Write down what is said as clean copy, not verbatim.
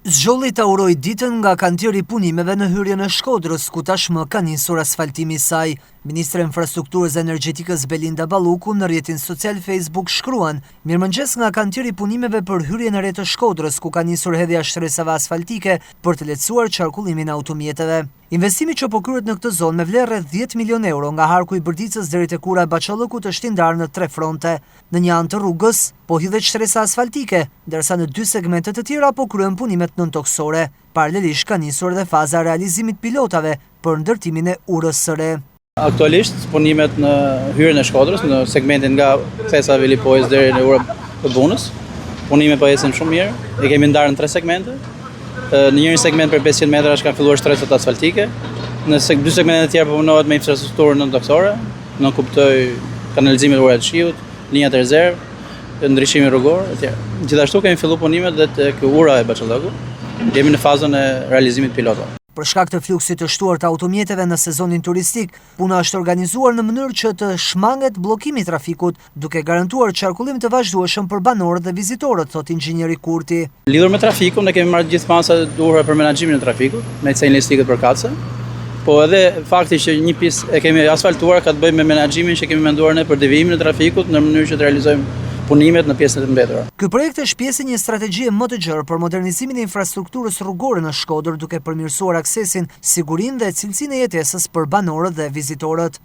Zholli ta uroj ditën nga kantieri i punimeve në hyrjen e Shkodrës, ku tashmë ka nisur asfaltimi i saj. Ministrja e Infrastrukturës dhe Energjetikës Belinda Balluku në rrjetin social Facebook shkruan, Mirëmëngjes nga kantieri i punimeve për hyrjen e re të Shkodrës, ku ka nisur hedhja e shtresave asfaltike për të lehtësuar qarkullimin e automjeteve. Investimi që po kryhet në këtë zonë me vlerë rreth 10 milionë euro nga harku i Bërdicës deri tek ura e Bahçallëkut është i ndarë në tre fronte. Në një anë të rrugës, po hidhet shtresa asfaltike, ndërsa në dy segmente të tjera po kryhen punimet nëntokësore. Paralelisht ka nisur edhe faza e realizimit pilotave për ndërtimin e urës së re. Aktualisht punimet në hyrjen e Shkodrës, në segmentin nga kthesa e Velipojës deri në urën e Bunës. Punimet po ecin shumë mirë. E kemi ndarë në tre segmente. Në njërin segment për 500 metrash kanë filluar shtresat asfaltike. Në dy segmente të tjera po punohet me infrastrukturën nëntokësore, nënkuptoj kanalizimin e ujërave të shiut, linjat rezervë, ndriçimin rrugor etj. Gjithashtu kemi filluar punimet dhe tek ura e Bahçallëkut. Jemi në fazën e realizimit pilotave. Për shkak të fluksit të shtuar të automjeteve në sezonin turistik, puna është organizuar në mënyrë që të shmanget bllokimi i trafikut, duke garantuar qarkullim të vazhdueshëm për banorët dhe vizitorët, thotë inxhinieri Kurti. Lidhur me trafikun, ne kemi marrë gjithë masat e duhura për menaxhimin e trafikut, me sinjalistikët përkatëse, po edhe fakti që një pjesë e kemi asfaltuar ka të bëjë me menaxhimin që kemi menduar ne për devijimin e trafikut në mënyrë që të realizojmë punimet në pjesën e mbetura. Ky projekt është pjesë e një strategjie më të gjerë për modernizimin e infrastrukturës rrugore në Shkodër, duke përmirësuar aksesin, sigurinë dhe cilësinë e jetesës për banorët dhe vizitorët.